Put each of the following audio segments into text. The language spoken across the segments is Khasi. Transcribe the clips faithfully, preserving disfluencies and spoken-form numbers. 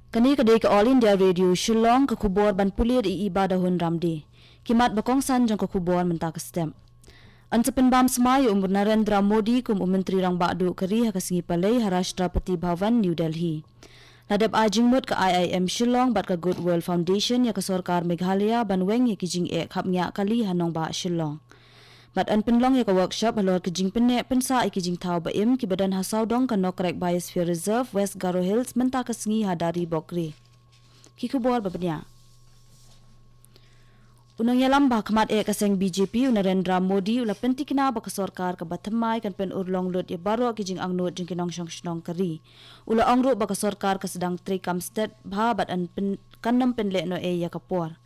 Kane ka dei ka All India Radio Shillong, ka khubor ban pule da i Iba Dahun Ramde. Ki mat ba kongsan jong ka khubor mynta ka step. Yn sa pynbam smai ïa u Narendra Modi kum u Myntri Rangbah Duh ka ri ha ka sngi Palei ha Rashtrapati Bhavan, New Delhi. La dep ai jingmut ka I I M Shillong bad ka Good World Foundation ïa ka sorkar Meghalaya ban weng ïa ki jingeh khapngiah kali ha nongbah Shillong. Bad yn pynlong ïa ka workshop halor ka jingpynneh pynsah ïa ki jingthaw ba im kiba don ha sawdong ka Nokrek Biosphere Reserve, West Garo Hills, mynta ka sngi ha Dari Bokre. Ki khubor ba bniah. U nongïalam ba khmat eh ka seng B J P, u Narendra Modi, u la pyntikna ba ka sorkar kaba thymmai kan pynurlong lut ïa baroh ki jingangnud jong ki nongshong shnong ka ri. U la ong ruh ba ka sorkar ka sdang treikam stet bha bad yn pyn, kan nym pynlehnohei ïa ka por.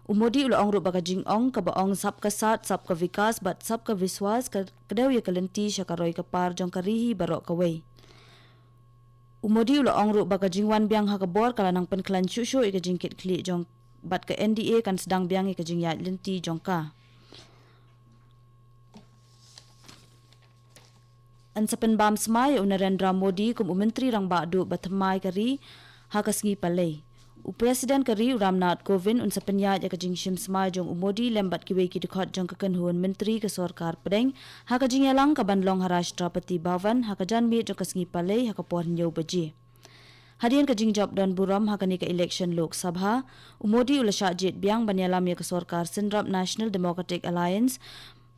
U Modi u la ong ruh ba ka jingong kaba ong Sabka Saath, Sabka Vikas bad Sabka Vishwas ka kdew ïa ka lynti sha ka roi ka par jong ka ri hi baroh kawei. U Modi u la ong ruh ba ka jingwan biang ha ka bor ka la nang pynkhlaiñ shuh shuh ïa ka jingkitkhlieh jong bad ka N D A kan sdang biang ïa ka jingïaid lynti jong ka. Yn sa pynbam smai ïa u Narendra Modi kum u Myntri Rangbah Duh ba thymmai ka ri ha ka sngi Palei. U President ka ri, u Ramnath Kovind, un sa pynïaid ïa ka jingshim smai jong u Modi lem bad kiwei ki dkhot jong ka kynhun myntri ka sorkar pdeng ha ka jingïalang kaban long ha Rashtrapati Bhavan ha ka janmiet jong ka sngi Palei ha ka por hynñiew baje. Hadien ka jingjop don burom ha kane ka election Lok Sabha, u Modi u la shah jied biang ban ïalam ïa ka sorkar synrap National Democratic Alliance,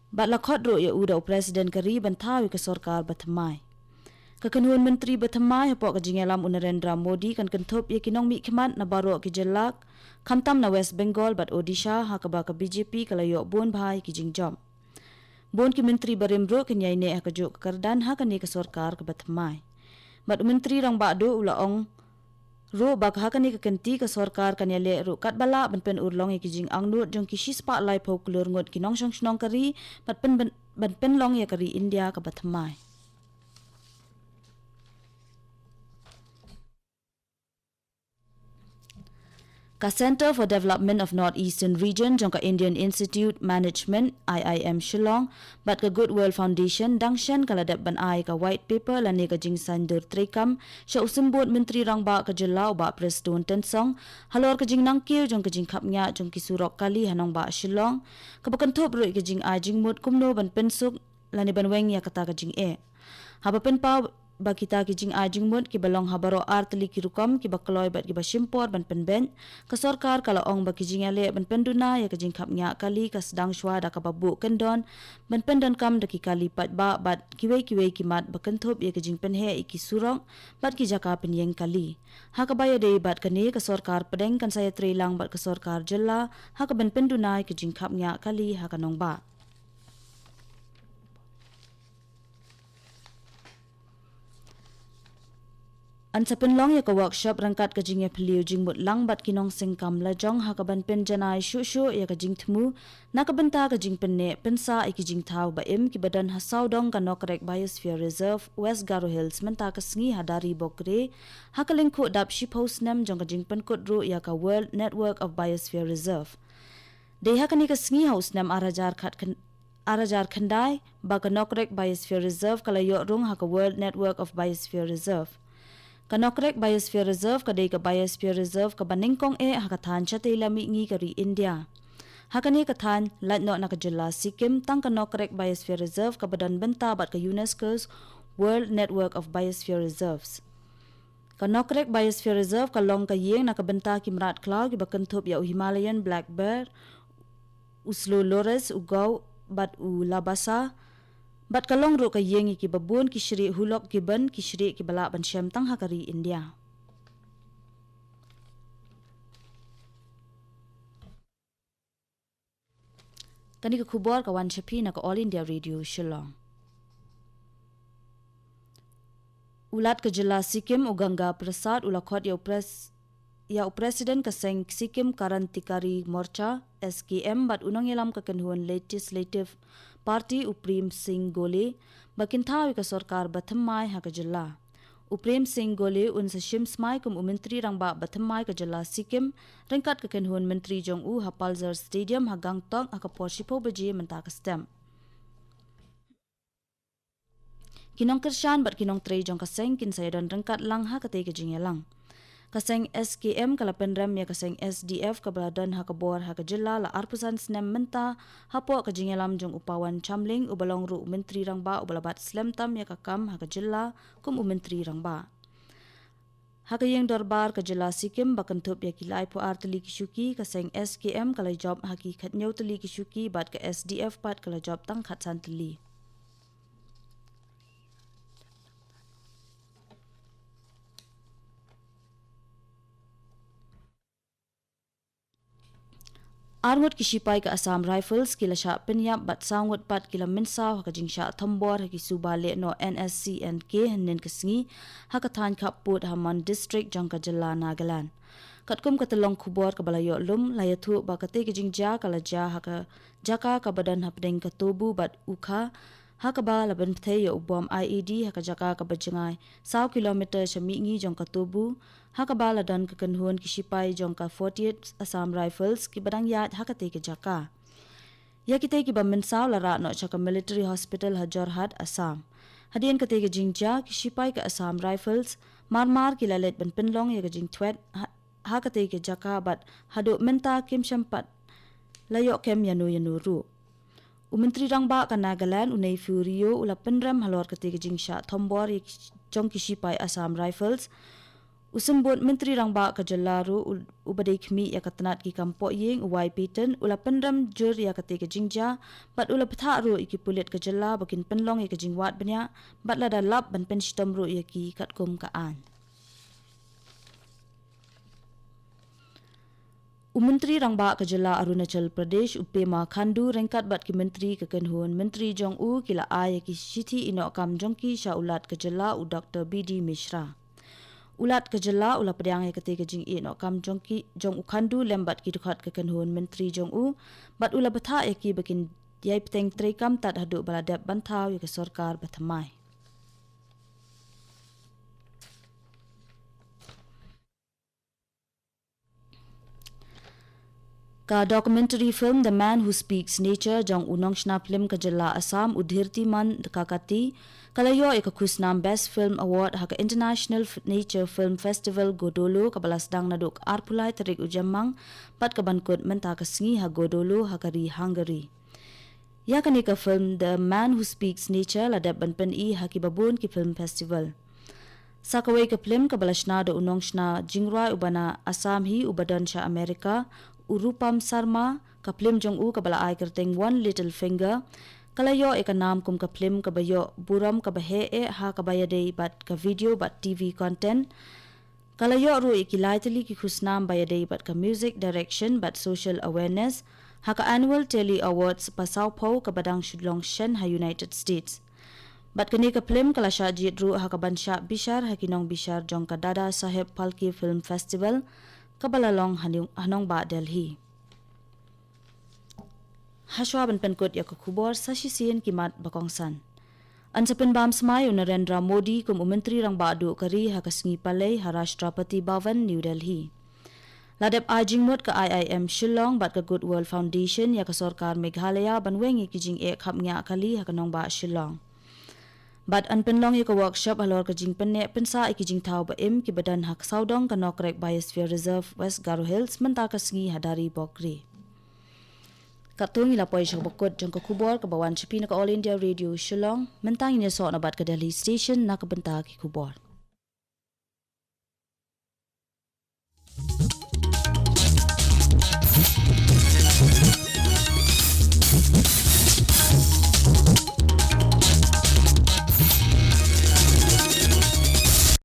bad la khot ruh ïa u da u President ka ri ban thaw ïa ka sorkar ba thymmai. Ka kynhun myntri ba thymmai hapoh ka jingïalam u Narendra Modi kan kynthup ïa ki nongmihkhmat na baroh ki jylla, khamtam na West Bengal bad Odisha, ha kaba ka B J P ka la ïoh bun bha ïa ki jingjop. Bun ki myntri barim ruh kin ïaineh ha kajuh ka kyrdan ha kane ka sorkar kaba thymmai. Bad u Myntri Rangbah Duh u la ong ruh ba ha kane ka kynti ka sorkar kan ïaleh ruh katba lah ban pynurlong ïa ki jingangnud jong ki shispah laiphew klur ngut ki nongshong shnong ka ri, bad pyn, ban pynlong ïa ka ri India kaba thymmai. Ka Centre for Development of North Eastern Region jong ka Indian Institute Management, I I M Shillong, bad ka Good World Foundation, dang shen ka la dep ban ai ka white paper lane ka jingsaiñdur treikam sha u Symbud Myntri Rangbah ka jylla, u Bah Prestone Tynsong, halor ka jingnangkiew jong ka jingkhapngiah jong ki surok kali ha nongbah Shillong, kaba kynthup ruh ïa ka jingai jingmut kumno ban pynsuk lane ban weng ïa kata ka jingeh. Haba pynpaw ba kita ki jingai jingmut kiba long ha baroh ar tylli ki rukom, kiba kloi bad kiba shim por ban pynbeit, ka sorkar ka la ong ba ki jingïaleh ban pynduna ïa ka jingkhapngiah kali ka sdang shwa da kaba buh kyndon ban pyndonkam da ki kali paidbah bad kiwei kiwei ki mat ba kynthup ïa ka jingpynheh ïa ki surok bad ki jaka pynïeng kali. Ha kaba ïadei bad kane, ka sorkar pdeng kan sa ïatreilang bad ka sorkar jylla ha kaban pynduna ïa ka jingkhapngiah kali ha ka nongbah. Yn sa pynlong ïa ka workshop ryngkat ka jingïaphylliew jingmut lang bad ki nongseng kam lajong ha kaban pynjanai shuh shuh ïa ka jingthmu na ka bynta ka jingpynneh pynsah ïa ki jingthaw ba im kiba don ha sawdong ka Nokrek Biosphere Reserve, West Garo Hills, mynta ka sngi ha Dari Bokre, ha ka lyngkhuh dap shiphew snem jong ka jingpynkut ruh ïa ka World Network of Biosphere Reserve. Dei ha kane ka sngi ha u snem ar hajar khat khy-, ar hajar khyndai ba ka Nokrek Biosphere Reserve ka la ïoh rung ha ka World Network of Biosphere Reserve. Ka Nokrek Biosphere Reserve ka dei ka Biosphere Reserve kaba nyngkong eh ha ka thaiñ shatei lam mihngi ka ri India. Ha kane ka thaiñ, lait noh na ka jylla Sikkim, tang ka Nokrek Biosphere Reserve kaba don bynta bad ka UNESCO's World Network of Biosphere Reserves. Ka Nokrek Biosphere Reserve ka long ka ïing na ka bynta ki mrad khlaw kiba kynthup ïa u Himalayan black bear, u slow loris, u gau bad u labasa, bad ka long ruh ka ïing ïa kiba bun ki shrieh hulok gibbon, ki shrieh kiba lah ban shem tang ha ka ri India. Kane ka khubor ka wan sha phi na ka All India Radio Shillong. U Lat ka jylla Sikkim, u Ganga Prasad, u la khot ïa u pres-, ïa u President ka seng Sikkim Krantikari Morcha, S K M, bad u nongïalam ka kynhun Legislative Party, u Prem Singh Gole, ba kin thaw ïa ka sorkar ba thymmai ha ka jylla. U Prem Singh Gole un sa shim smai kum u Myntri Rangbah ba thymmai ka jylla Sikkim, ryngkat ka kynhun myntri jong u ha Palzar Stadium ha Gangtok ha ka por shiphew baje mynta ka step. Ki nongkyrshan bad ki nongtrei jong ka seng kin sa ïadon ryngkat lang ha katei ka jingïalang. Ka seng S K M ka la pynrem ïa ka seng S D F kaba la don ha ka bor ha ka jylla la arphew san snem mynta, hapoh ka jingïalam jong u Pawan Chamling, uba long ruh u Myntri Rangbah uba la bat slem tam ïa ka kam ha ka jylla kum u Myntri Rangbah. Ha ka ïing dorbar ka jylla Sikkim ba kynthup ïa ki laiphew ar tylli ki shuki, ka seng S K M ka la jop ha ki khathynñiew tylli ki shuki bad ka S D F pat ka la jop tang khatsan tylli. Ar ngut ki shipai ka Assam Rifles ki la shah pynïap bad saw ngut pat ki la mynsaw ha ka jingshah thombor ha ki suba lehnoh N S C N K hynnin ka sngi ha ka thaiñ khappud ha Mon District jong ka jylla Nagaland. Katkum ka tyllong khubor kaba la ïoh lum, la ïathuh ba katei ka jingjia ka la jia ha ka jaka kaba don hapdeng ka Tobu bad u kha, ha kaba la pynbthei ïa u bom I E D ha ka jaka kaba jngai saw kilometer sha mihngi jong ka Tobu, ha kaba la don ka kynhun ki shipai jong ka forty-eight Assam Rifles kiba dang ïaid ha katei ka jaka. Ïa kitei kiba mynsaw la rah noh sha ka Military Hospital ha Jorhat, Assam. Hadien katei ka jingjia, ki shipai ka Assam Rifles marmar ki la leit ban pynlong ïa ka jingthwet ha, ha katei ka jaka bad haduh mynta kim shym pat la ïoh kem ïano ïano ruh. U Myntri Rangbah ka Nagaland, u Neiphiu Rio, u la pynrem halor katei ka jingshah thombor ïa ki, jong ki shipai Assam Rifles. U Symbud Myntri Rangbah ka jylla ruh, u, uba dei khmih ïa ka tnat ki kam pohïing, u Y Patton, u la pynrem jur ïa katei ka jingjia bad u la bthah ruh ïa ki pulit ka jylla ba kin pynlong ïa ka jingwad bniah bad lada lap ban pynshitom ruh ïa ki katkum ka aiñ. U Myntri Rangbah ka jylla Arunachal Pradesh, u Pema Khandu, ryngkat bad ki myntri ka kynhun myntri jong u ki la ai ïa ki shithi ïehnoh kam jong ki sha u Lat ka jylla, u Doctor B D Mishra. U Lat ka jylla u la pdiang ïa katei ka jingïehnoh kam jong ki, jong u Khandu lem bad ki dkhot ka kynhun myntri jong u bad u la bthah ïa ki ba kin ïai bteng treikam tad haduh ba la dep ban thaw ïa ka sorkar ba thymmai. Ka documentary film The Man Who Speaks Nature jong u nongshna film ka jylla Assam, u Dhirtiman Kakati, ka la ïoh ïa ka khusnam Best Film Award ha ka International F-, Nature Film Festival Godolo, kaba la sdang naduh ka arphew lai tarik u Jymmang bad ka ban kut mynta ka sngi ha Godolo ha ka ri Hungary. Ïa kane ka film The Man Who Speaks Nature la dep ban pyni ha kiba bun ki film festival. Sa kawei ka film kaba la shna da u nongshna jingrwai uba na Assam hi uba don sha America, u Rupam Sharma, ka film jong u kaba la ai kyrteng One Little Finger, ka la ïoh ïa ka nam kum ka film kaba ïoh burom kaba heh eh ha kaba ïadei bad ka video bad T V content. Ka la ïoh ruh ïa ki lai tylli ki khusnam ba ïadei bad ka music direction bad social awareness ha ka Annual Telly Awards ba sawphew kaba dang shu long shen ha United States. Bad kane ka film ka la shah jied ruh ha ka ban shah bishar ha ki nongbishar jong ka Dada Saheb Phalke Film Festival kaba la long ha nong-, ha nongbah Delhi. Hashwa ban pynkut ïa ka khubor, sa shisien ki mat ba kongsan. Yn sa pynbam smai u Narendra Modi kum u Myntri Rangbah Duh ka ri ha ka sngi Palei ha Rashtrapati Bhavan, New Delhi. La dep ai jingmut ka I I M Shillong bad ka Good World Foundation ïa ka sorkar Meghalaya ban weng ïa ki jingeh khapngiah kali ha ka nongbah Shillong. Bad yn pynlong ïa ka workshop halor ka jingpynneh pynsah ïa ki jingthaw ba im kiba don ha ka sawdong ka Nokrek Biosphere Reserve West Garo Hills mynta ka sngi ha Dari Bokri. Katto ngi la poi sha kaba kut jong ka khubor kaba wan sha phi na ka All India Radio Shillong. Mynta ngin ïasoh na bad ka Delhi Station na ka bynta ki khubor.